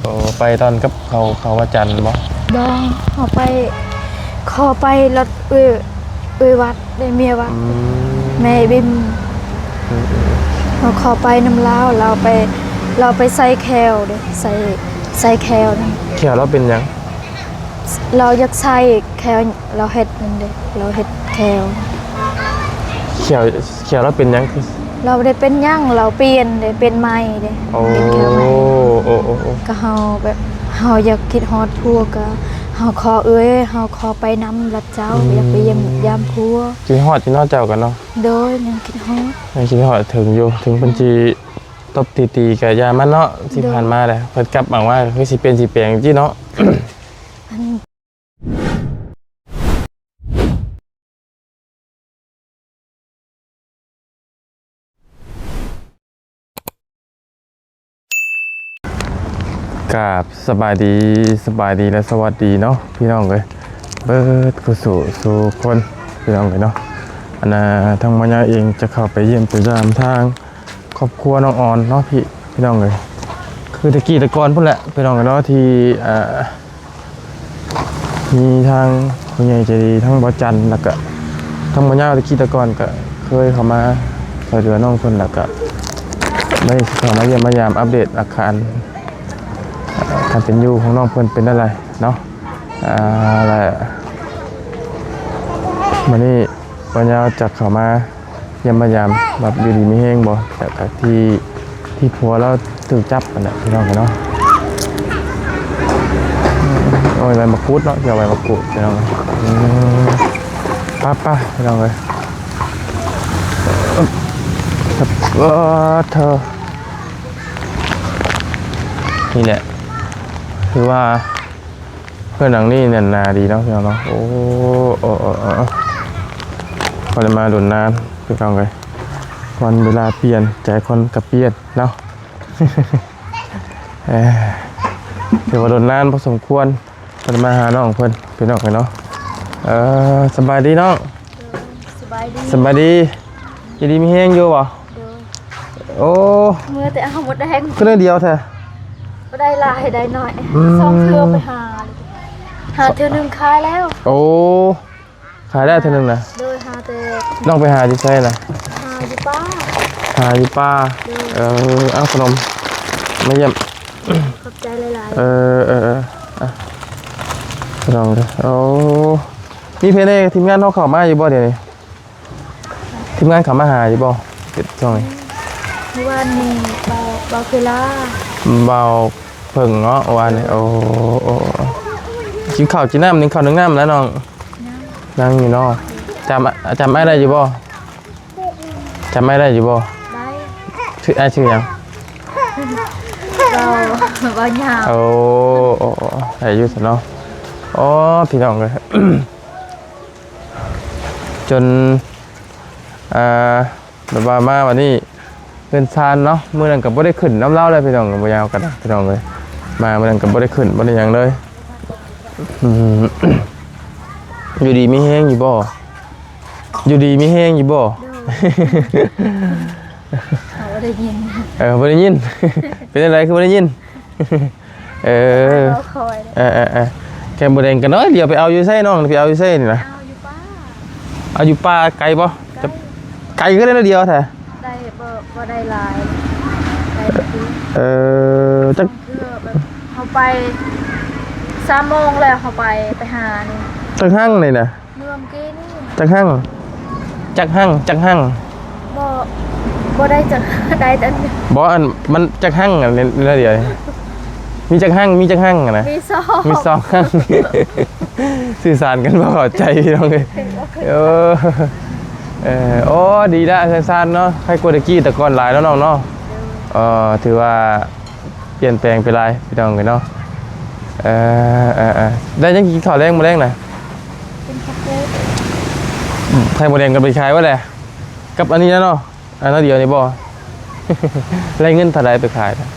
ໂອ້ ໄປຕອນກັບເຂົາ ເຂົາວ່າຈັນບໍ່? ບໍ່ ເຮົາໄປ ຂໍໄປລົດເອື້ອຍ ເອື້ອຍວັດ ໄດ້ເມຍວັດ ອືມ ແມ່ບິມ ອືມໆ ເຮົາຂໍໄປນຳລາວ ລາວໄປ ລາວໄປໃສ່ແຂ້ວເດ້ ໃສ່ ໃສ່ແຂ້ວນັ້ນ ແຂ້ວລາວເປັນຫຍັງ? ລາວຢາກໃສ່ແຂ້ວ ລາວເຮັດນັ້ນເດ້ ລາວເຮັດແຂ້ວ ແຂ້ວ ແຂ້ວລາວເປັນຫຍັງ? ລາວບໍ່ໄດ້ເປັນຫຍັງ ລາວປ່ຽນເດ້ ປ່ຽນໃໝ່ເດ້ ໂອ້ ປ່ຽນແຂ້ວໃໝ່ ໂອ້ ໂອ້ ໂອ້ ກໍເຮົາແບບ ເຮົາຢາກຄິດຮອດຜົວ ກໍເຮົາຂໍເອື້ອຍ ເຮົາຂໍໄປນຳລັດເຈົ້າ ອືມ ຢາກໄປຢ້ຽມຢາມຜົວ ຄິດຮອດຢູ່ເນາະ ເຈົ້າກໍເນາະ ໂດຍ ຍັງຄິດຮອດ ຍັງຄິດຮອດເຖິງຢູ່ ເຖິງເພິ່ນ ອືມ ຊິຕົບຕີໆ ກໍຢ່າມັນເນາະ ທີ່ ໂດຍ ຜ່ານມາແຫຼະ ເພິ່ນກັບມາວ່າຄືຊິປ່ຽນຊິແປງຈິເນາະ ອັນ ກາບສະບາຍດີ ສະບາຍດີ ແລະ ສະຫວັດດີເນາະ ພີ່ນ້ອງເອີຍ ເບິດຄູ່ສູ່ ສູ່ຄົນ ພີ່ນ້ອງເອີຍເນາະ ອັນນ່າ ທາງໝໍຍາເອງຈະເຂົ້າໄປຢ້ຽມໄປຢາມທາງຄອບຄົວນ້ອງອອນເນາະ ພີ່ ພີ່ນ້ອງເອີຍ ຄືແຕ່ກີ້ແຕ່ກ່ອນພຸ້ນແຫຼະ ພີ່ນ້ອງເອີຍເນາະ ທີ່ ອ່າ ມີທາງຜູ້ໃຫຍ່ໃຈດີ ທັງບໍ່ຈັນ ແລ້ວກະທັງບໍ່ຍາວ ແຕ່ກີ້ແຕ່ກ່ອນກະເຄີຍເຂົ້າມາຊ່ວຍເຫຼືອນ້ອງເພິ່ນ ແລ້ວກະໄດ້ເຂົ້າມາຢ້ຽມມາຢາມ ອັບເດດອາການ ເອີ ການເປັນຢູ່ຂອງນ້ອງເພິ່ນເປັນແນວໃດເນາະ ອ່າ ແລະ ມື້ນີ້ບໍ່ຍາວຈະເຂົ້າມາ ຢ້ຽມມາຢາມ ແບບຢູ່ດີມີແຮງບໍ່ ຈາກທີ່ ທີ່ຜົວລາວຖືກຈັບຫັ້ນແຫຼະ ພີ່ນ້ອງເອີຍເນາະ ໂອ້ຍ ໃບມະກູດເນາະ ຊິເອົາໃບມະກູດ ພີ່ນ້ອງ ອືມ ໄປໆ ພີ່ນ້ອງເອີຍ ເອີ ເທີ ນີ້ແຫຼະ ຄືວ່າ ເຮືອນຫຼັງນີ້ແໜ້ນໜາດີເນາະ ພີ່ນ້ອງເນາະ ໂອ້ ໂອ້ ໂອ້ ໂອ້ ບໍ່ໄດ້ມາດົນນານ ພີ່ນ້ອງເອີຍ ວັນເວລາປ່ຽນ ໃຈຄົນກໍປ່ຽນເນາະ ເອີ ຖືວ່າດົນນານພໍສົມຄວນ ບໍ່ໄດ້ມາຫານ້ອງເພິ່ນ ພີ່ນ້ອງເອີຍເນາະ ເອີ ສະບາຍດີນ້ອງ ສະບາຍດີ ສະບາຍດີ ຢູ່ດີມີແຮງຢູ່ບໍ່? ໂດຍ ໂອ້ ເມື່ອແຕ່ເອົາໝົດແຮງ ຄືໜ້ອຍດຽວແທ້ ບໍ່ໄດ້ຫຼາຍໄດ້ໜ້ອຍ ອືມ ສອງເທື່ອໄປຫາ ຫາເທື່ອໜຶ່ງຂາຍແລ້ວ ໂອ້ ຂາຍແລ້ວເທື່ອໜຶ່ງນະ ໂດຍ ຫາແຕ່ ນ້ອງໄປຫາຢູ່ໃສນະ? ຫາຢູ່ປ່າ ຫາຢູ່ປ່າ ໂດຍ ເອີ ເອົາຂະໜົມມາຢ້ຽມ ຂອບໃຈຫຼາຍໆ ເອີ ເອີ ເອີ ອ່ະ ພີ່ນ້ອງເດີ ໂອ້ ມີໃຜແດ່ ທີມງານເຮົາເຂົ້າມາຢູ່ບໍ່ດຽວນີ້? ທີມງານເຂົາມາຫາຢູ່ບໍ່? ເປັນຊ່ວງນີ້ ມື້ວານນີ້ ບ່າວ ບ່າວເຄລາ ບ່າວເຜິ້ງເນາະ ວານນີ້ ໂອ້ ໂອ້ ກິນເຂົ້າກິນນ້ຳ ໜຶ້ງເຂົ້າໜຶ້ງນ້ຳແລ້ວນ້ອງ? ຍັງ ຍັງຢູ່ເນາະ ຈຳ ຈຳອ້າຍໄດ້ຢູ່ບໍ່? ຈຳອ້າຍໄດ້ຢູ່ບໍ່? ໄດ້ ຊື່ ອ້າຍຊື່ຫຍັງ? ບ່າວ ບ່າວຍາວ ໂອ້ ໂອ້ ໂອ້ ໄດ້ຢູ່ຊັ້ນເນາະ ໂອ້ ພີ່ນ້ອງເອີຍ ຈົນ ອ່າ ແບບວ່າມາບັດນີ້ເຮືອນຊານເນາະ ມື້ນັ້ນກໍບໍ່ໄດ້ຂຶ້ນນຳລາວເລີຍ ພີ່ນ້ອງ ບໍ່ຍາວກັນ ພີ່ນ້ອງເອີຍ ມາມື້ນັ້ນກໍບໍ່ໄດ້ຂຶ້ນ ບໍ່ໄດ້ຫຍັງເລີຍ ອືມ ຢູ່ດີມີແຮງຢູ່ບໍ່? ຢູ່ດີມີແຮງຢູ່ບໍ່? ໂດຍ ເຂົາບໍ່ໄດ້ຍິນ ເອີ ບໍ່ໄດ້ຍິນ ເປັນຈັ່ງໃດຄືບໍ່ໄດ້ຍິນ? ເອີ ເອີ ແກມໝູແດງກໍນ້ອຍດຽວ ໄປເອົາຢູ່ໃສນ້ອງ? ໄປເອົາຢູ່ໃສນີ້ນະ? ເອົາຢູ່ປ່າ ເອົາຢູ່ປ່າໄກບໍ່? ໄກ ໄກຄືໄດ້ໜ້ອຍດຽວແທ້ ໄດ້ບໍ່ ບໍ່ໄດ້ຫຼາຍ ໄດ້ ເອີ ຈັກ ເທື່ອແບບເຮົາໄປສາມໂມງແລ້ວ ເຮົາໄປ ໄປຫານີ້ ຈັກຮັ່ງນີ້ນະ? ເມື່ອກີ້ນີ້ ຈັກຮັ່ງ ຈັກຮັ່ງ ຈັກຮັ່ງ ບໍ່ ບໍ່ໄດ້ຈັກ ໄດ້ແຕ່ ບໍ່ ອັນ ມັນຈັກຮັ່ງ ອັນນີ້ດຽວ ມີຈັກຮັ່ງ ມີຈັກຮັ່ງນະ? ມີສອງ ມີສອງຮັ່ງ ສື່ສານກັນບໍ່ເຂົ້າໃຈ ພີ່ນ້ອງເອີຍ ເອີ ເອີ ໂອ້ ດີລະ ເຮືອນຊານເນາະ ໃຫ້ກວ່າແຕ່ກີ້ແຕ່ກ່ອນຫຼາຍເນາະນ້ອງເນາະ ເອີ ຖືວ່າ ປ່ຽນແປງໄປຫຼາຍ ພີ່ນ້ອງເອີຍເນາະ ເອີ ເອີ ເອີ ໄດ້ຫຍັງກິນເຂົ້າແລງມື້ແລງນະ? ກິນເຂົ້າປຸ້ນ ໄຂ່ມົດແດງກັນໄປຂາຍວ່າແຫຼະ ກັບອັນນີ້ນະເນາະ ອັນດຽວນີ້ບໍ່? ໄດ້ເງິນເທົ່າໃດໄປຂາຍນະ?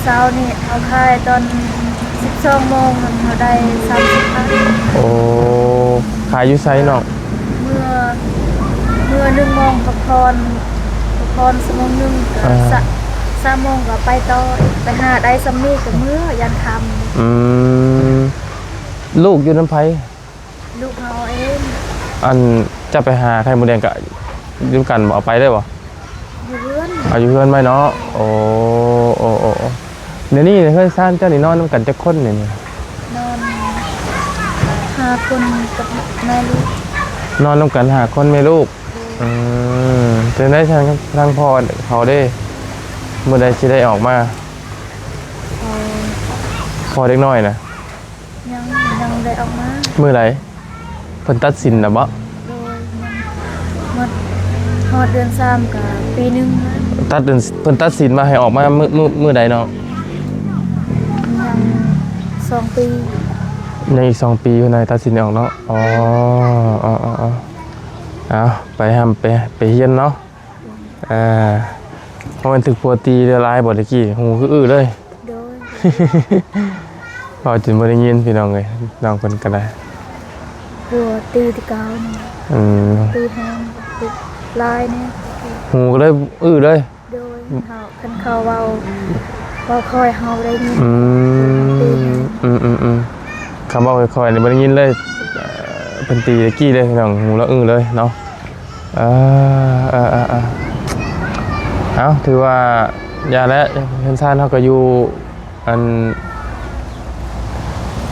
ເຊົ້ານີ້ເຮົາຂາຍຕອນສິບສອງໂມງ ເຮົາໄດ້ສາມສິບພັນ ໂອ້ ຂາຍຢູ່ໃສນ້ອງ? ເມື່ອ ເມື່ອໜຶ່ງໂມງ ພັກຜ່ອນ ພັກຜ່ອນຊົ່ວໂມງໜຶ່ງ ກໍ ອ່າ ສະ ສາມໂມງກໍໄປຕໍ່ອີກ ໄປຫາໄດ້ສ່ຳນີ້ກໍເມືອ ຢ້ານຄ່ຳ. ອືມ ລູກຢູ່ນຳໃຜ? ລູກເຮົາເອງ. ອັນ ເຈົ້າໄປຫາໄຂ່ມົດແດງກະຢູ່ນຳກັນບໍ່? ເອົາໄປໄດ້ບໍ່? ຢູ່ເຮືອນ. ເອົາຢູ່ເຮືອນໄວ້ເນາະ. ໂອ້ ໂອ້ ໂອ້ ໂອ້ ດຽວນີ້ເຮືອນຊານເຈົ້ານີ້ນອນນຳກັນຈັກຄົນນີ້? ນອນຫ້າຄົນກັບແມ່ລູກ. ນອນນຳກັນຫ້າຄົນແມ່ລູກ. ອືມ ເປັນໃດທາງ ທາງພໍ່ເຂົາເດ້ ມື້ໃດຊິໄດ້ອອກມາ? ເອີ ພໍ່ເດັກນ້ອຍນະ ຍັງ ຍັງບໍ່ໄດ້ອອກມາ. ມື້ໃດ? ເພິ່ນຕັດສິນແລ້ວບໍ່? ໂດຍ ຍັງ ໝົດ ຮອດເດືອນສາມກໍປີໜຶ່ງແລ້ວ. ຕັດ ເພິ່ນຕັດສິນວ່າໃຫ້ອອກມາມື້ ມື້ ມື້ໃດເນາະ? ຍັງສອງປີ. ຍັງອີກສອງປີພຸ້ນນະ ຕັດສິນອອກເນາະ. ອໍ ເອົາ ເອົາ ເອົາ ເອົາ ໄປຮ່ຳ ໄປ ໄປຮຽນເນາະ. ເອີ ເພາະມັນຖືກຜົວຕີຫຼາຍບໍ່ ແຕ່ກີ້ ຫູຄືອື້ເລີຍ. ໂດຍ ເວົ້າຈົນບໍ່ໄດ້ຍິນ ພີ່ນ້ອງເອີຍ ນ້ອງເພິ່ນກໍໄດ້ ຜົວຕີແຕ່ເກົ່ານີ້. ອືມ ຕີແຮງ ຫຼາຍແນ່ ຫູກໍເລີຍອື້ເລີຍ. ໂດຍ ເຮົາ ຄັນເຂົາເວົ້າບໍ່ຄ່ອຍເຮົາໄດ້ຍິນ. ອືມ ອືມ ອືມ ອືມ ຄຳເວົ້າຄ່ອຍໆນີ້ບໍ່ໄດ້ຍິນເລີຍ. ເອີ ເພິ່ນຕີແຕ່ກີ້ເລີຍ ພີ່ນ້ອງ ຫູລະອື້ເລີຍເນາະ. ເອີ ເອີ ເອີ ເອີ ເອົ້າ ຖືວ່າຢ່າແຫຼະ ເຮືອນຊານເຮົາກໍຢູ່ ອັນ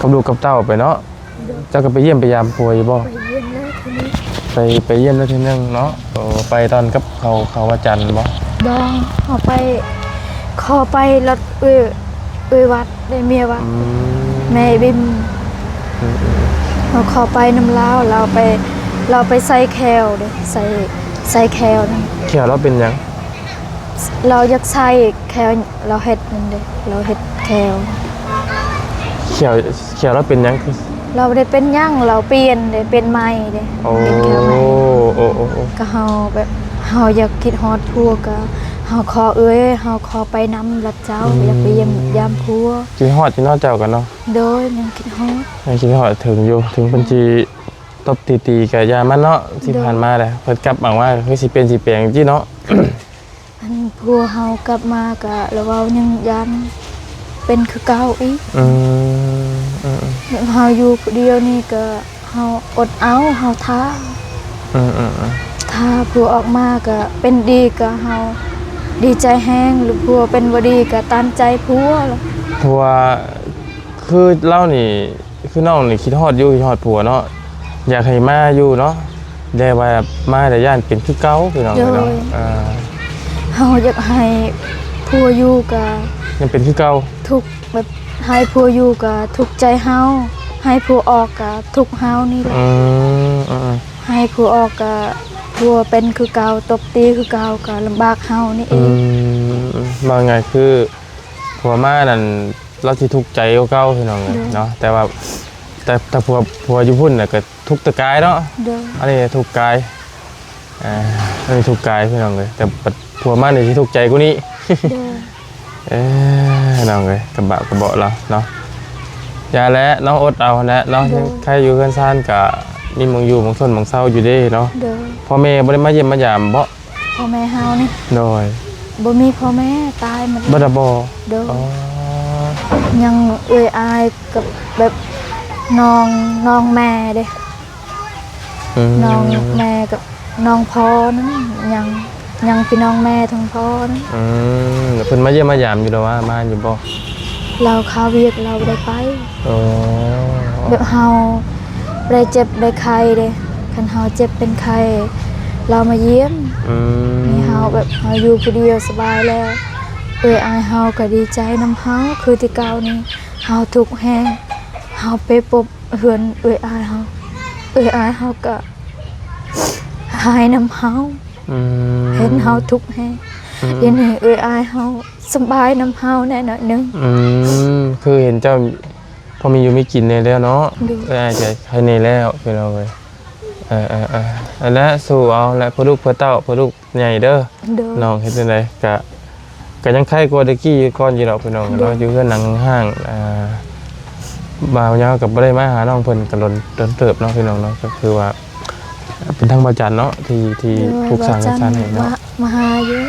ກັບລູກກັບເຕົ້າໄປເນາະ. ໂດຍ ເຈົ້າກໍໄປຢ້ຽມໄປຢາມຜົວຢູ່ບໍ່? ໄປຢ້ຽມແລ້ວເທື່ອໜຶ່ງ. ໄປ ໄປຢ້ຽມແລ້ວເທື່ອໜຶ່ງເນາະ. ໂອ້ ໄປຕອນກັບເຂົາ ເຂົາວັນຈັນບໍ່? ບໍ່ ເຮົາໄປ ຂໍໄປລັດ ເອີ ເອີຍວັດ ໄດ້ເມຍວັດ. ອືມ ແມ່ບິມ. ອືມ ເຮົາຂໍໄປນຳລາວ ລາວໄປ ລາວໄປໃສ່ແຂ້ວເດ້ ໃສ່ ໃສ່ແຂ້ວນັ້ນ. ແຂ້ວລາວເປັນຫຍັງ? ລາວຢາກໃສ່ແຂ້ວ ລາວເຮັດນັ້ນເດ້ ລາວເຮັດແຂ້ວ. ແຂ້ວ ແຂ້ວລາວເປັນຫຍັງ? ລາວບໍ່ໄດ້ເປັນຫຍັງ ລາວປ່ຽນເດ້ ປ່ຽນໃໝ່ເດ້. ໂອ້ ປ່ຽນແຂ້ວໃໝ່. ໂອ້ ໂອ້ ໂອ້ ກໍເຮົາແບບ ເຮົາຢາກຄິດຮອດຜົວ ກໍເຮົາຂໍເອື້ອຍ ເຮົາຂໍໄປນຳລັດເຈົ້າ. ອືມ ຢາກໄປຢ້ຽມຢາມຜົວ. ຄິດຮອດຢູ່ເນາະ ເຈົ້າກໍເນາະ. ໂດຍ ຍັງຄິດຮອດ ຍັງຄິດຮອດເຖິງຢູ່ ເຖິງເພິ່ນຊິຕົບຕີໆ ກໍຢ່າມັນເນາະ. ໂດຍ ທີ່ຜ່ານມາແຫຼະ ເພິ່ນກັບມາວ່າຄືຊິປ່ຽນຊິແປງຈິເນາະ. ອັນຜົວເຮົາກັບມາກະລະເວົ້າຍັງຢ້ານເປັນຄືເກົ່າອີກ. ອືມ ອືມ ອືມ ແບບເຮົາຢູ່ຜູ້ດຽວນີ້ກະເຮົາອົດເອົາ ເຮົາຖ້າ. ອືມ ອືມ ອືມ ຖ້າຜົວອອກມາກະເປັນດີກະເຮົາດີໃຈແຮງ ຫຼືຜົວເປັນບໍ່ດີກະຕາມໃຈຜົວ. ເພາະວ່າຄືລາວນີ້ ຄືນ້ອງນີ້ຄິດຮອດຢູ່ ຄິດຮອດຜົວເນາະ ຢາກໃຫ້ມາຢູ່ເນາະ ແຕ່ວ່າມາແລ້ວຢ້ານເປັນຄືເກົ່າ ພີ່ນ້ອງເອີຍເນາະ. ໂດຍ ເອີ ເຮົາຢາກໃຫ້ຜົວຢູ່ກະຍັງເປັນຄືເກົ່າ ທຸກ ແບບໃຫ້ຜົວຢູ່ກະທຸກໃຈເຮົາ ໃຫ້ຜົວອອກກະທຸກເຮົານີ້ແຫຼະ. ອືມ ອືມ ໃຫ້ຜົວອອກກະຜົວເປັນຄືເກົ່າ ຕົບຕີຄືເກົ່າກະລຳບາກເຮົານີ້ເອງ. ອືມ ເວົ້າງ່າຍຄືຜົວມານັ້ນ ລາວຊິທຸກໃຈກວ່າເກົ່າ ພີ່ນ້ອງເອີຍ ໂດຍ ເນາະ ແຕ່ວ່າ ແຕ່ ແຕ່ຜົວ ຜົວຢູ່ພຸ້ນນະກໍທຸກແຕ່ກາຍເນາະ. ໂດຍ ອັນນີ້ທຸກກາຍ ອ່າ ອັນນີ້ທຸກກາຍ ພີ່ນ້ອງເອີຍ ແຕ່ບັດຜົວມານີ້ຊິທຸກໃຈກວ່ານີ້. ໂດຍ ເອີ ນ້ອງເອີຍ ກະບາກະເບາະລາວເນາະ. ຢ່າແຫຼະ ນ້ອງອົດເອົາຫັ້ນແຫຼະເນາະ. ໂດຍ ຍັງໃຄຢູ່ເຮືອນຊານກະມີໝ່ອງຢູ່ໝ່ອງຊົນໝ່ອງເຊົາຢູ່ເດ້ເນາະ. ໂດຍ ພໍ່ແມ່ບໍ່ໄດ້ມາຢ້ຽມມາຢາມບໍ? ພໍ່ແມ່ເຮົານີ້ ໂດຍ ບໍ່ມີພໍ່ແມ່ ຕາຍໝົດ ເບິດລະບໍ? ໂດຍ ອໍ ຍັງເອື້ອຍອ້າຍກັບແບບນ້ອງ ນ້ອງແມ່ເດ້. ອືມ ນ້ອງແມ່ກັບນ້ອງພໍ່ນັ້ນ ຍັງ ຍັງພີ່ນ້ອງແມ່ທາງພໍ່ນັ້ນ. ອືມ ແລ້ວເພິ່ນມາຢ້ຽມມາຢາມຢູ່ດອກວ່າ ມາຢູ່ບໍ່? ລາວຄາວຽກລາວບໍ່ໄດ້ໄປ. ອໍ ແບບເຮົາບໍ່ໄດ້ເຈັບໄດ້ໄຂ້ເດ້ ຄັນເຮົາເຈັບເປັນໄຂ້ ລາວມາຢ້ຽມ. ອືມ ນີ້ເຮົາແບບເຮົາຢູ່ຜູ້ດຽວສະບາຍແລ້ວ ເອື້ອຍອ້າຍເຮົາກໍດີໃຈນຳເຮົາ ຄືແຕ່ເກົ່ານີ້ເຮົາທຸກແຮງ ເຮົາໄປພົບເຮືອນເອື້ອຍອ້າຍເຮົາ ເອື້ອຍອ້າຍເຮົາກໍຮ້າຍນຳເຮົາ. ອືມ ເຫັນເຮົາທຸກແຮງ. ອືມ ດຽວນີ້ເອື້ອຍອ້າຍເຮົາສະບາຍນຳເຮົາແດ່ໜ້ອຍໜຶ່ງ. ອືມ ຄືເຫັນເຈົ້າພໍມີຢູ່ມີກິນແດ່ແລ້ວເນາະ. ໂດຍ ເອື້ອຍອ້າຍກໍໄຄແດ່ແລ້ວ ພີ່ນ້ອງເອີຍ. ເອີ ເອີ ເອີ ອັນແຫຼະ ສູ້ເອົາແຫຼະ ເພື່ອລູກເພື່ອເຕົ້າ ເພື່ອລູກໃຫຍ່ເດີ. ໂດຍ ນ້ອງເຮັດຈັ່ງໃດກະ ກະຍັງໄຄກວ່າແຕ່ກີ້ກ່ອນຢູ່ດອກ ພີ່ນ້ອງເນາະ. ໂດຍ ຢູ່ເຮືອນຫຼັງຫ້າງ ອ່າ ບ່າວຍາວກໍບໍ່ໄດ້ມາຫານ້ອງເພິ່ນກໍດົນ ດົນເຕີບເນາະ ພີ່ນ້ອງເນາະ. ກໍຄືວ່າເປັນທາງບ່າວຈັນເນາະ ທີ່ ທີ່ ໂດຍ ປຸກສ້າງເຮືອນຊານໃຫ້ເນາະ. ມາ ມາຫາຢູ່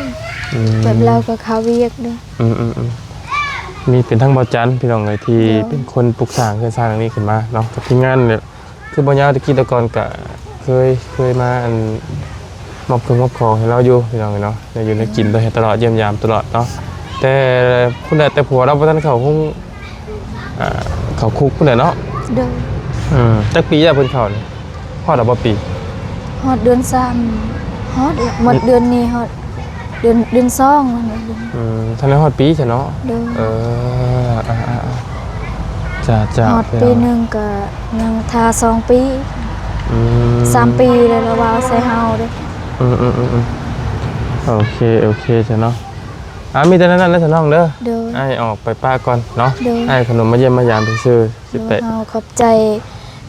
ອືມ ແບບລາວກໍເຂົ້າວຽກເດ້. ອືມໆໆ ນີ້ເປັນທາງບ່າວຈັນ ພີ່ນ້ອງເອີຍ ທີ່ ໂດຍ ເປັນຄົນປຸກສ້າງເຮືອນຊານຫຼັງນີ້ຂຶ້ນມາເນາະ ກັບທີມງານນີ້. ຄືບ່າວຍາວແຕ່ກີ້ແຕ່ກ່ອນກະເຄີຍ ເຄີຍມາ ອັນ ມອບເຄື່ອງມອບຂອງໃຫ້ລາວຢູ່ ພີ່ນ້ອງເອີຍເນາະ ໄດ້ຢູ່ໄດ້ກິນ ໂດຍ ໄດ້ໃຫ້ຕະຫຼອດ ຢ້ຽມຢາມຕະຫຼອດເນາະ. ແຕ່ພຸ້ນແຫຼະ ແຕ່ຜົວລາວບໍ່ທັນເຂົ້າໂຮງ ອ່າ ເຂົ້າຄຸກພຸ້ນແຫຼະເນາະ. ໂດຍ. ອືມ ຈັກປີແລ້ວເພິ່ນເຂົ້ານີ້? ຮອດແລ້ວບໍ່ປີ? ຮອດເດືອນສາມ ຮອດລະ ໝົດເດືອນນີ້ ຮອດເດືອນ ເດືອນສອງ. ອືມ ທັນໄດ້ຮອດປີຊະເນາະ. ໂດຍ. ເອີ ອ່າໆໆ ຈ້າໆ ຮອດປີໜຶ່ງກະຍັງຖ້າສອງປີ. ອືມ ສາມປີແລ້ວລະວ່າໃສ່ເຮົາເດ້. ອືມໆໆ ໂອເຄ ໂອເຄຊະເນາະ. ອ່າ ມີແຕ່ນັ້ນແຫຼະຊະນ້ອງເດີ. ໂດຍ. ອ້າຍອອກໄປປະກ່ອນເນາະ. ໂດຍ. ອ້າຍເອົາຂະໜົມມາຢ້ຽມມາຢາມຊື່ໆ. ໂດຍ. ເຮົາຂອບໃຈ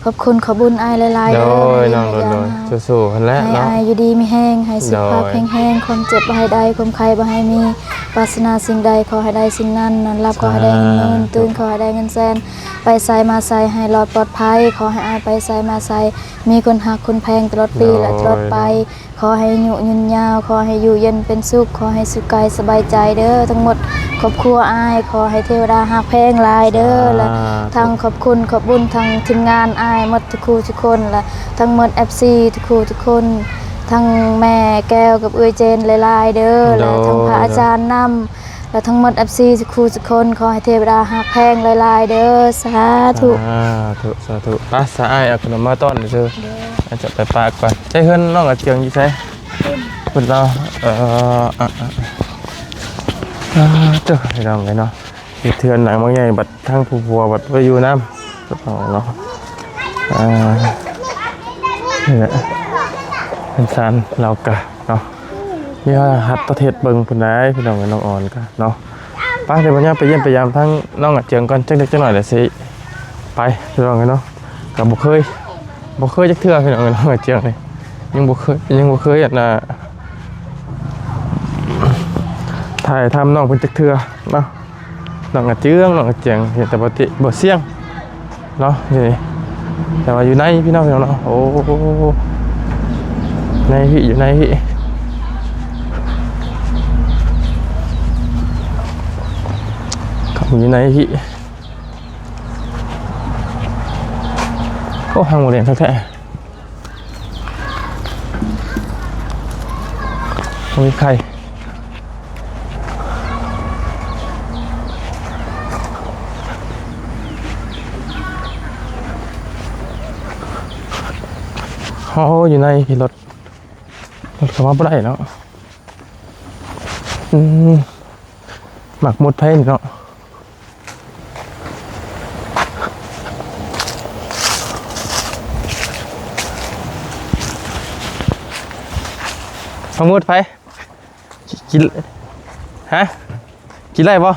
ຂອບຄຸນຂອບບຸນອ້າຍຫຼາຍໆເດີ. ໂດຍ ນ້ອງ ໂດຍ ໂດຍ ສູ້ໆຫັ້ນແຫຼະເນາະ. ໃຫ້ອ້າຍຢູ່ດີມີແຮງ ໃຫ້ສຸຂະພາບແຂງແຮງ ຄວາມເຈັບບໍ່ໃຫ້ໄດ້ ຄວາມໄຂ້ບໍ່ໃຫ້ມີ ປາດຖະໜາສິ່ງໃດຂໍໃຫ້ໄດ້ສິ່ງນັ້ນ ນອນຫຼັບຂໍໃຫ້ໄດ້ເງິນໝື່ນ ຕື່ນຂໍໃຫ້ໄດ້ເງິນແສນ ໄປໃສມາໃສໃຫ້ລອດປອດໄພ ຂໍໃຫ້ອ້າຍໄປໃສມາໃສມີຄົນຮັກຄົນແພງຕະຫຼອດປີ ແລະ ຕະຫຼອດໄປ. ຂໍໃຫ້ອາຍຸຍືນຍາວ ຂໍໃຫ້ຢູ່ເຢັນເປັນສຸກ ຂໍໃຫ້ສຸກກາຍສະບາຍໃຈເດີ ທັງໝົດຄອບຄົວອ້າຍ ຂໍໃຫ້ເທວະດາຮັກແພງຫຼາຍເດີ. ສາທຸ. ແລະ ທັງຂອບຄຸນຂອບບຸນທັງທີມງານອ້າຍໝົດທຸກຄູ່ທຸກຄົນ ແລະ ທັງໝົດເອັຟຊີທຸກຄູ່ທຸກຄົນ ທັງແມ່ແກ້ວກັບເອື້ອຍເຈນຫຼາຍໆເດີ. ໂດຍ. ແລະ ທັງພະອາຈານນຳ ແລະ ທັງໝົດເອັຟຊີທຸກຄູ່ທຸກຄົນ ຂໍໃຫ້ເທວະດາຮັກແພງຫຼາຍໆເດີ. ສາທຸ ສາທຸ ສາທຸ. ໄປ ສາອ້າຍເອົາຂະໜົມມາຕ້ອນເດີ. ໂດຍ. ອາດຈະໄປປະກ່ອນ. ໃຈເຮືອນນ້ອງອາເຈືອງຢູ່ໃສ? ພຸ້ນເນາະ. ເອີ ອ່າ ອ່າ ອ່າ ເດີ ພີ່ນ້ອງເອີຍເນາະ ເຮັດເຮືອນຫຼັງບັກໃຫຍ່ ບັດທາງຜູ້ຜົວບັດບໍ່ໄດ້ຢູ່ນຳເນາະ. ອ່າ ນີ້ແຫຼະ ເຮືອນຊານລາວກະເນາະ ມີວ່າຫັດປະເທດເບິ່ງພຸ້ນໃດ໋ ພີ່ນ້ອງເອີຍ ນ້ອງອອນກະເນາະ. ໄປ ດຽວບັດຍາມໄປຢ້ຽມໄປຢາມທາງນ້ອງອາເຈືອງກ່ອນ ຈັກເລັກຈັກໜ້ອຍແລ້ວຊິໄປ ພີ່ນ້ອງເອີຍເນາະ. ກະບໍ່ເຄີຍ ບໍ່ເຄີຍຈັກເທື່ອ ພີ່ນ້ອງເອີຍ ນ້ອງອາເຈືອງນີ້ ຍັງບໍ່ເຄີຍ ຍັງບໍ່ເຄີຍ ອັນນ່າ ຖ່າຍທຳນ້ອງເພິ່ນຈັກເທື່ອເນາະ. ນ້ອງອາເຈືອງ ນ້ອງອາເຈືອງ ເຫັນແຕ່ບໍ່ຕິ ບໍ່ສຽງເນາະ ຢູ່ນີ້ ແຕ່ວ່າຢູ່ໃນພີ່ນ້ອງເນາະ. ໂອ້ ໃນພີ້ ຢູ່ໃນພີ້ ເຂົ້າຢູ່ໃນພີ້. ໂອ້ ຫາງໝູແດງຄັກແທ້. ໂອ້ຍ ໄຂ່ ເຮົາຢູ່ໃນທີ່ລົດ ລົດເຂົ້າມາບໍ່ໄດ້ເນາະ. ອືມ ໝາກມຸດໃຜເນາະ? ໝາກມຸດໃຜ? ກິນ ຮະ? ກິນໄດ້ບໍ່?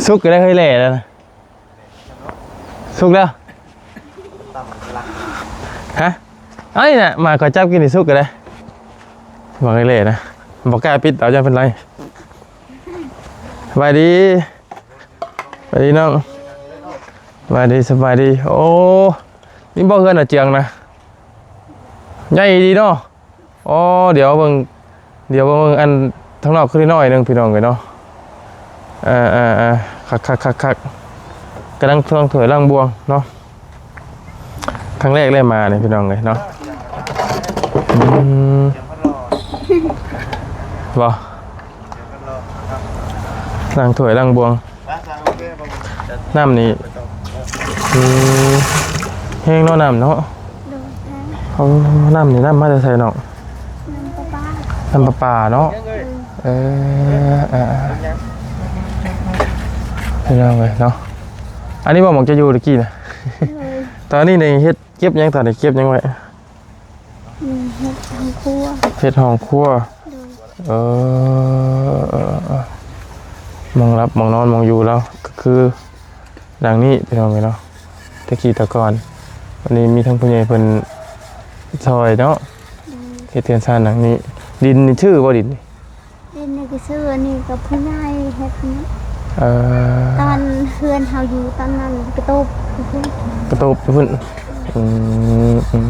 ສຸກກະໄດ້ເຮີ້ຍ ແຫຼະແລ້ວນະ. ສຸກແລ້ວ ຮະ? ເອົານີ້ນະ ໝາກຂ້ອຍຈັບກິນນີ້ສຸກກະໄດ້ ໝາກເຫຼັ້ນນະ ບໍ່ກ້າປິດເອົາ ຢ້ານເພິ່ນໄລ່. ສະບາຍດີ ສະບາຍດີນ້ອງ ສະບາຍດີ ສະບາຍດີ. ໂອ້ ນີ້ບໍ່ເຮືອນອາເຈືອງນະ ໃຫຍ່ດີເນາະ. ອໍ ດຽວເບິ່ງ ດຽວເບິ່ງອັນທາງນອກຄືນ້ອຍໜຶ່ງ ພີ່ນ້ອງເອີຍເນາະ. ເອີ ເອີ ເອີ ຄັກໆໆໆ ກຳລັງລ້າງຖ້ວຍລ້າງບ່ວງເນາະ. ຄັ້ງແລກເລີຍມານີ້ ພີ່ນ້ອງເອີຍເນາະ. ອືມ ບໍ່ ລ້າງຖ້ວຍລ້າງບ່ວງ. ນ້ຳນີ້ ອືມ ແຮງເນາະ ນ້ຳເນາະ. ໂດຍ ແຮງ. ໂອ້ ນ້ຳນີ້ ນ້ຳມາແຕ່ໃສນ້ອງ? ນ້ຳປະປາ ນ້ຳປະປາເນາະ. ເອີ ເອີ ເອີ ພີ່ນ້ອງເອີຍເນາະ. ອັນນີ້ບໍ່ ໝ່ອງຈະຢູ່ຕະກີ້ນະ? ໂດຍ. ຕອນນີ້ນີ້ເຮັດ ເກັບຫຍັງ? ຕອນນີ້ເກັບຫຍັງໄວ້? ອືມ ເຮັດຫ້ອງຄົວ ເຮັດຫ້ອງຄົວ. ໂດຍ. ເອີ ເອີ ເອີ ໝ່ອງຫຼັບ ໝ່ອງນອນ ໝ່ອງຢູ່ລາວກະຄືຫຼັງນີ້ ພີ່ນ້ອງເອີຍເນາະ. ແຕ່ກີ້ແຕ່ກ່ອນ ອັນນີ້ມີທັງຜູ້ໃຫຍ່ເພິ່ນຊ່ອຍເນາະ. ໂດຍ. ເຮັດເຮືອນຊານຫຼັງນີ້ ດິນນີ້ຊື້ບໍ່? ດິນນີ້ ດິນນີ້ກະຊື້ ອັນນີ້ກະຜູ້ໃຫຍ່ເຮັດນີ້. ເອີ ຕອນເຮືອນເຮົາຢູ່ຕອນນັ້ນກະຕູບຢູ່ພຸ້ນ ກະຕູບຢູ່ພຸ້ນ. ອືມ ອືມ.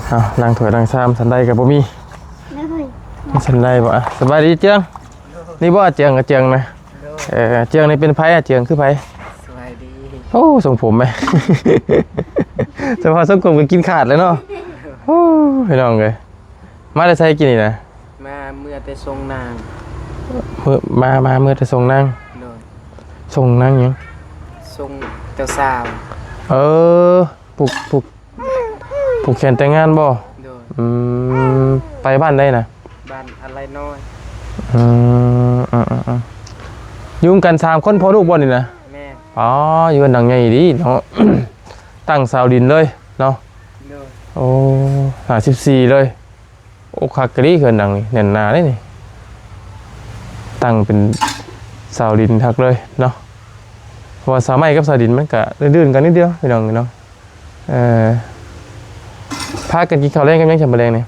ເອົາ ລ້າງຖ້ວຍລ້າງຊາມ ສັນໄດກໍບໍ່ມີ. ໂດຍ ມີສັນໄດບໍ່? ອະ ສະບາຍດີເຈືອງ. ນີ້ບໍ່ເຈືອງ ເຈືອງນະ? ໂດຍ ເອີ ເຈືອງນີ້ເປັນໃຜ? ອາເຈືອງຄືໃຜ? ສະບາຍດີ. ໂອ້ ຊົງຜົມແມະ ສະພາບຊົງຜົມກໍກິນຂາດແລ້ວເນາະ. ໂອ້ ພີ່ນ້ອງເອີຍ ມາແຕ່ໃສກິນນີ້ນະ? ມາເມືອແຕ່ຊົງນາງ. ເມືອ ມາ ມາເມືອແຕ່ຊົງນາງ. ໂດຍ ຊົງນາງຫຍັງ? ຊົງເຈົ້າສາວ. ເອີ ຜູກ ຜູກ ຜູກແຂນແຕ່ງງານບໍ່? ໂດຍ ອືມ ໄປບ້ານໃດນະ? ບ້ານອາໄລນ້ອຍ. ອືມ ອືມ ອືມ ອືມ ຢູ່ນຳກັນສາມຄົນພໍ່ລູກບໍ່ນີ້ນະ? ແມ່ນ. ອໍ ຢູ່ເຮືອນຫຼັງໃຫຍ່ດີເນາະ ຕັ້ງເສົາດິນເລີຍເນາະ. ໂດຍ ໂອ້ ຫ້າສິບສີ່ເລີຍ. ໂອ້ ຄັກອີ່ຫຼີເຮືອນຫຼັງນີ້ ແໜ້ນໜາເດ້ນີ້ ຕັ້ງເປັນເສົາດິນຄັກເລີຍເນາະ. ເພາະວ່າເສົາໄມ້ກັບເສົາດິນມັນກະລື່ນໆກັນນິດດຽວ ພີ່ນ້ອງເນາະ. ເອີ ພາກັນກິນເຂົ້າແລງກັບຫຍັງຊະມື້ແລງນີ້?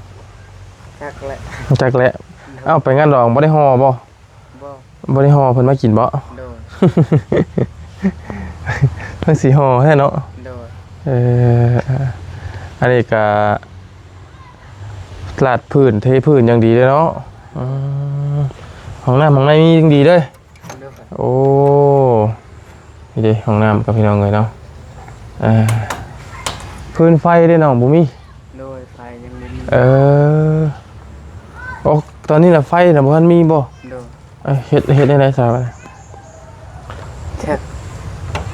ຈັກແຫຼະ ຈັກແຫຼະ. ເອົ້າ ໄປງານດອງບໍ່ໄດ້ຫໍ່ບໍ່? ບໍ່ ບໍ່ໄດ້ຫໍ່ເພິ່ນມາກິນບໍ່? ໂດຍ ເພິ່ນຊິຫໍ່ແທ້ເນາະ. ໂດຍ ເອີ ອັນນີ້ກະລາດພື້ນເທພື້ນຢ່າງດີເດ້ເນາະ. ອືມ ຫ້ອງນ້ຳຫ້ອງໃນມີຢ່າງດີເດ້. ໂດຍ ໂອ້ ນີ້ເດ້ຫ້ອງນ້ຳກັບພີ່ນ້ອງເອີຍເນາະ. ເອີ ຟືນໄຟເດ້ນ້ອງ ບໍ່ມີ? ໂດຍ ໄຟຍັງບໍ່ມີ. ເອີ ໂອ້ ຕອນນີ້ລະໄຟນະບໍ່ທັນມີບໍ່? ໂດຍ ເອີ ເຮັດ ເຮັດແນວໃດຊະ? ແທັກ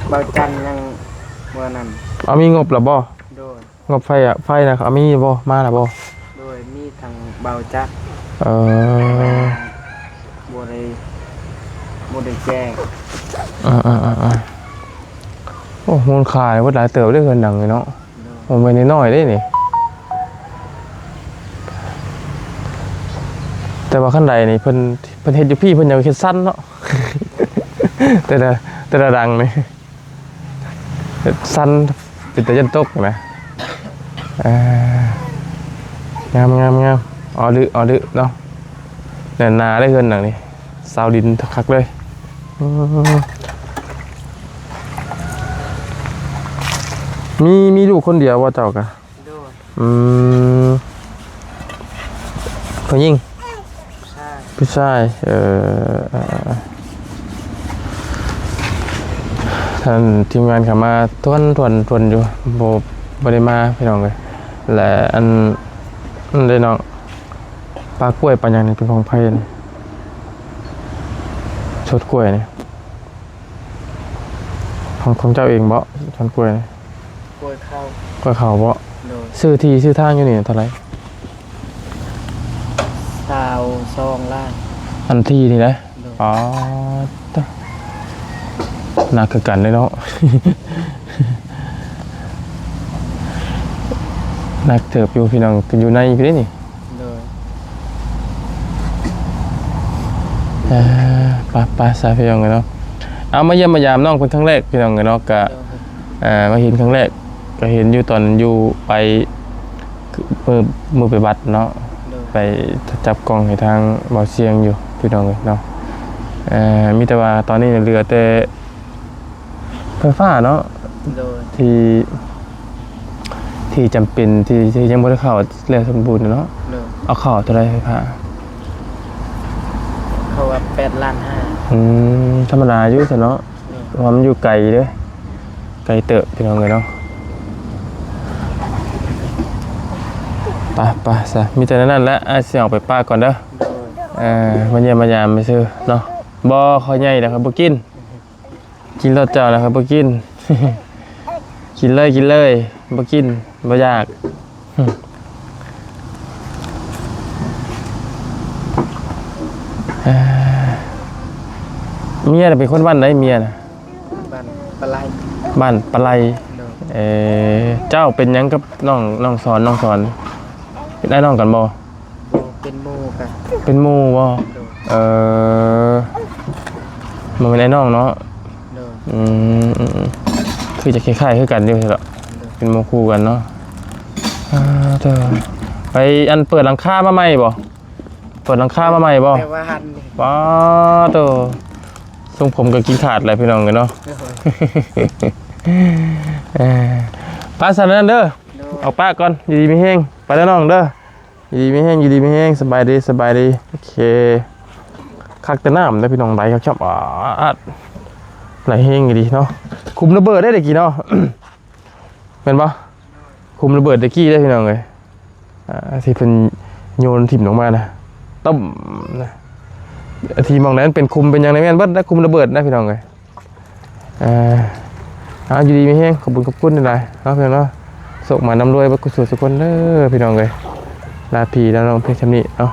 ເບົາຈັນຍັງບໍ່ນັ້ນ. ເອົາ ມີງົບລະບໍ່? ໂດຍ ງົບໄຟອະ ໄຟນະ ເຂົາມີບໍ່? ມາລະບໍ່? ໂດຍ ມີທາງເບົາຈັກ. ເອີ ບໍ່ໄດ້ ບໍ່ໄດ້ແຈ້ງ. ເອີໆໆໆ ໂອ້ ມູນຄ່າເບິດຫຼາຍເຕີບເດ້ເຮືອນຫຼັງນີ້ເນາະ. ໂດຍ ບໍ່ແມ່ນນ້ອຍໆເດ້ນີ້ ແຕ່ວ່າຄັນໃດນີ້ເພິ່ນ ເພິ່ນເຮັດຢູ່ພີ້ ເພິ່ນຍັງເຮັດຊັ້ນເນາະ ແຕ່ລະ ແຕ່ລະຫຼັງນີ້. ເຮັດຊັ້ນເປັນຕາຢ້ານຕົກນະ. ເອີ ງາມໆໆ ອໍລື ອໍລືເນາະ. ແໜ້ນໜາເດ້ເຮືອນຫຼັງນີ້ ເສົາດິນຄັກເລີຍ. ອືມ ມີ ມີລູກຄົນດຽວບໍ່ເຈົ້າກະ? ໂດຍ ອືມ ຜູ້ຍິງ? ຜູ້ຊາຍ ຜູ້ຊາຍ. ເອີ ທາງທີມງານເຂົ້າມາທວນ ທວນ ທວນຢູ່ ບໍ່ ບໍ່ໄດ້ມາພີ່ນ້ອງເອີຍ. ແລະ ອັນ ອັນໃດນ້ອງ ປ່າກ້ວຍປ່າຫຍັງນີ້ເປັນຂອງໃຜນີ້? ສວນກ້ວຍນີ້ ຂອງ ຂອງເຈົ້າເອງບໍ່? ສວນກ້ວຍນີ້ ກ້ວຍເຂົາ ກ້ວຍເຂົາບໍ່? ໂດຍ ຊື້ທີ່ຊື້ທາງຢູ່ນີ້ເທົ່າໃດ? ຊາວສອງລ້ານ. ອັນທີ່ນີ້ນະ? ໂດຍ ອໍ ຕະ ໜັກຄືກັນເດ້ເນາະ ໜັກເຕີບຢູ່ພີ່ນ້ອງ ຢູ່ໃນພີ້ເດ້ນີ້. ໂດຍ ເອີ ໄປ ໄປຊະພີ່ນ້ອງເອີຍເນາະ. ເອົາ ມາຢ້ຽມມາຢາມນ້ອງເພິ່ນຄັ້ງແລກພີ່ນ້ອງເອີຍເນາະ ກະ ໂດຍ ເອີ ມາເຫັນຄັ້ງແລກ ກະເຫັນຢູ່ຕອນຢູ່ໄປ ມື້ ມື້ໄປວັດເນາະ. ໂດຍ ໄປຈັບກ້ອງໃຫ້ທາງບ່າວຊຽງຢູ່ພີ່ນ້ອງເອີຍເນາະ. ເອີ ມີແຕ່ວ່າຕອນນີ້ເຫຼືອແຕ່ ໄຟຟ້າເນາະ. ໂດຍ ທີ່ ທີ່ຈຳເປັນ ທີ່ ທີ່ຍັງບໍ່ໄດ້ເຂົ້າແລ້ວສົມບູນເນາະ. ໂດຍ ເອົາເຂົ້າເທົ່າໃດໄຟຟ້າ? ເຂົາວ່າແປດລ້ານຫ້າ. ອືມ ທຳມະດາຢູ່ຊັ້ນເນາະ. ໂດຍ ເພາະວ່າມັນຢູ່ໄກເດ້ ໄກເຕີບພີ່ນ້ອງເອີຍເນາະ. ໄປ ໄປຊະ ມີແຕ່ນັ້ນແຫຼະ ອ້າຍຊິອອກໄປປະກ່ອນເດີ. ໂດຍ ເອີ ມາຢ້ຽມມາຢາມຊື່ເນາະ. ບໍ່ ຂ້ອຍໃຫຍ່ແລ້ວ ຂ້ອຍບໍ່ກິນ. ກິນໂລດເຈົ້ານະ ຂ້ອຍບໍ່ກິນ. ກິນເລີຍ ກິນເລີຍ ບໍ່ກິນ ບໍ່ຢາກ. ເອີ ເມຍນະເປັນຄົນບ້ານໃດ ເມຍນະ? ບ້ານປາໄລ. ບ້ານປາໄລ. ໂດຍ ເອີ ເຈົ້າເປັນຫຍັງກັບນ້ອງ ນ້ອງສອນ ນ້ອງສອນ ເປັນອ້າຍນ້ອງກັນບໍ່? ບໍ່ ເປັນໝູ່ກັນ. ເປັນໝູ່ບໍ່? ໂດຍ ເອີ ບໍ່ແມ່ນອ້າຍນ້ອງເນາະ. ໂດຍ ອືມ ຄືຈະຄ້າຍໆຄືກັນຢູ່ເນາະ. ໂດຍ ເປັນໝູ່ຄູ່ກັນເນາະ. ອ່າ ເດີ ໄປອັນເປີດຫຼັງຄາມາໃໝ່ບໍ່? ເປີດຫຼັງຄາມາໃໝ່ບໍ່? ແຕ່ວ່າຫັ້ນນີ້ ປາໂຕ ຊົງຜົມກໍກິນຂາດແຫຼະພີ່ນ້ອງເອີຍເນາະ. ໂດຍ ເອີ ໄປຊັ້ນນັ້ນເດີ. ໂດຍ ອອກປະກ່ອນ ຢູ່ດີມີແຮງ. ໄປແລ້ວນ້ອງເດີ ຢູ່ດີມີແຮງ ຢູ່ດີມີແຮງ ສະບາຍດີ ສະບາຍດີ ໂອເຄ ຄັກແຕ່ນ້ຳເດີພີ່ນ້ອງ ໄຫຼຄັກຊໍ້າ ອາດ ໄຫຼແຮງອີ່ຫຼີເນາະ ຄຸມລະເບີດເດ້ຕະກີ້ເນາະ ແມ່ນບໍ່? ຄຸມລະເບີດຕະກີ້ເດ້ພີ່ນ້ອງເອີຍ ອ່າ ທີ່ເພິ່ນໂຍນຖິ້ມລົງມານະ ປຶ້ມນະ ທີ່ໝ່ອງໃດມັນເປັນຄຸມເປັນຫຍັງນີ້ແມ່ນເບິດນະ ຄຸມລະເບີດນະພີ່ນ້ອງເອີຍ ເອີ ເອົາ ຢູ່ດີມີແຮງ ຂອບຄຸນ ຂອບຄຸນຫຼາຍໆເນາະ ພີ່ນ້ອງເນາະ ໂຊກໝານນຳລວຍເບິດສູ່ສູ່ຄົນເດີພີ່ນ້ອງເອີຍ ລາພີ່ລານ້ອງພຽງສ່ຳນີ້ເນາະ